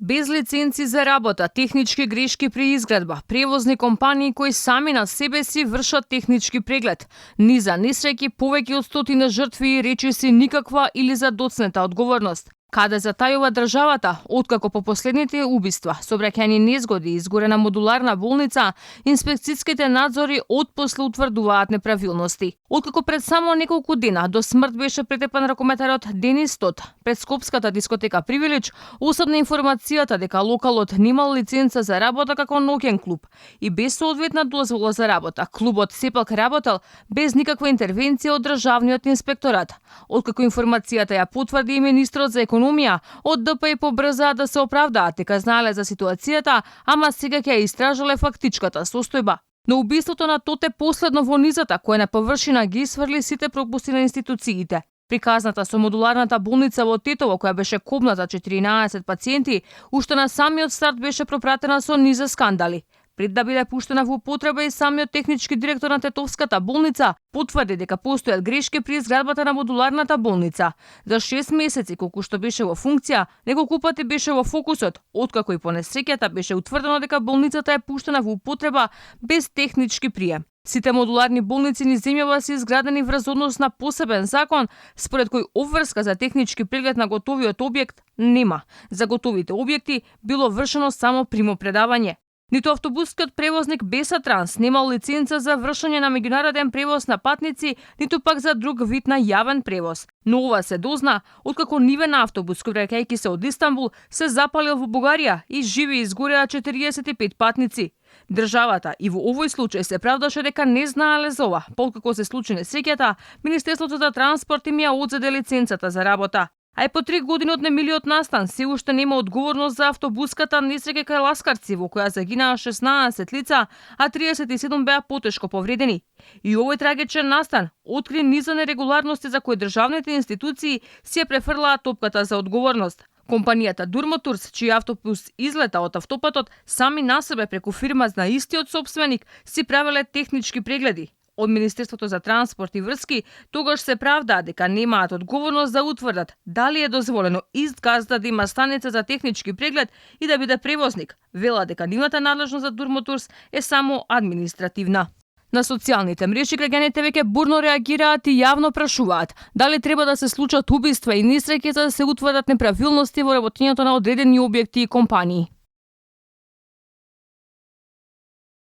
Без лиценци за работа, технички грешки при изградба, превозни компании кои сами на себе си вршат технички преглед, низа несреќи, повеќе од 100 жртви и речиси никаква или задоцнета одговорност. Каде затајува државата, откако по последните убиства, сообраќајни незгоди и изгорена модуларна болница, инспекцијските надзори отпосле утврдуваат неправилности. Откако пред само неколку дена до смрт беше претепан ракометарот Денис Тот пред скопската дискотека Привилеж, особна информацијата дека локалот немал лиценца за работа како ноќен клуб и без соодветна дозвола за работа, клубот сепак работел без никаква интервенција од државниот инспекторат. Откако информацијата ја потврди и министрот за економија, од ДП побрзаа да се оправдаат дека знаеле за ситуацијата, ама сега ќе ја истражале фактичката состојба. Но убиството на Тоте последно во низата, која на површина ги сврли сите пропусти на институциите. Приказната со модуларната болница во Тетово, која беше копната 14 пациенти, уште на самиот старт беше пропратена со низа скандали. Пред да биде пуштена во употреба и самиот технички директор на Тетовската болница потврди дека постојат грешки при изградбата на модуларната болница. За 6 месеци колку што беше во функција, неколку пати беше во фокусот, откако и по несреќата беше утврдено дека болницата е пуштена во употреба без технички прием. Сите модуларни болници низ земјава се изградени врз однос на посебен закон, според кој обврска за технички преглед на готовиот објект нема. За готовите објекти било вршено само примопредавање. Ниту автобускиот превозник Беса Транс немал лиценца за вршење на меѓународен превоз на патници, ниту пак за друг вид на јавен превоз. Но ова се дозна откако нивен автобус, враќајќи се од Истанбул, се запалил во Бугарија и живи изгореа 45 патници. Државата и во овој случај се правдаше дека не знаеле за ова, откако се случи несреќата, Министерството за транспорт им ја одзеде лиценцата за работа. А и по 3 години од немилиот настан се уште нема одговорност за автобуската несреќа кај Ласкарци, во која загинаа 16 лица, а 37 беа потешко повредени. И овој трагичен настан откри низа нерегуларности за кои државните институции си ја префрлаа топката за одговорност. Компанијата Durmoturs, чиј автобус излета од автопатот, сами на себе преку фирма на истиот собственик си правеле технички прегледи. Од Министерството за транспорт и врски тогаш се правдаа дека немаат одговорност да утврдат дали е дозволено ист газда да има станица за технички преглед и да биде превозник. Вела дека нивната надлежност за Durmoturs е само административна. На социјалните мрежи граѓаните веќе бурно реагираат и јавно прашуваат дали треба да се случат убиства и несреќи за да се утврдат неправилности во работењето на одредени објекти и компании.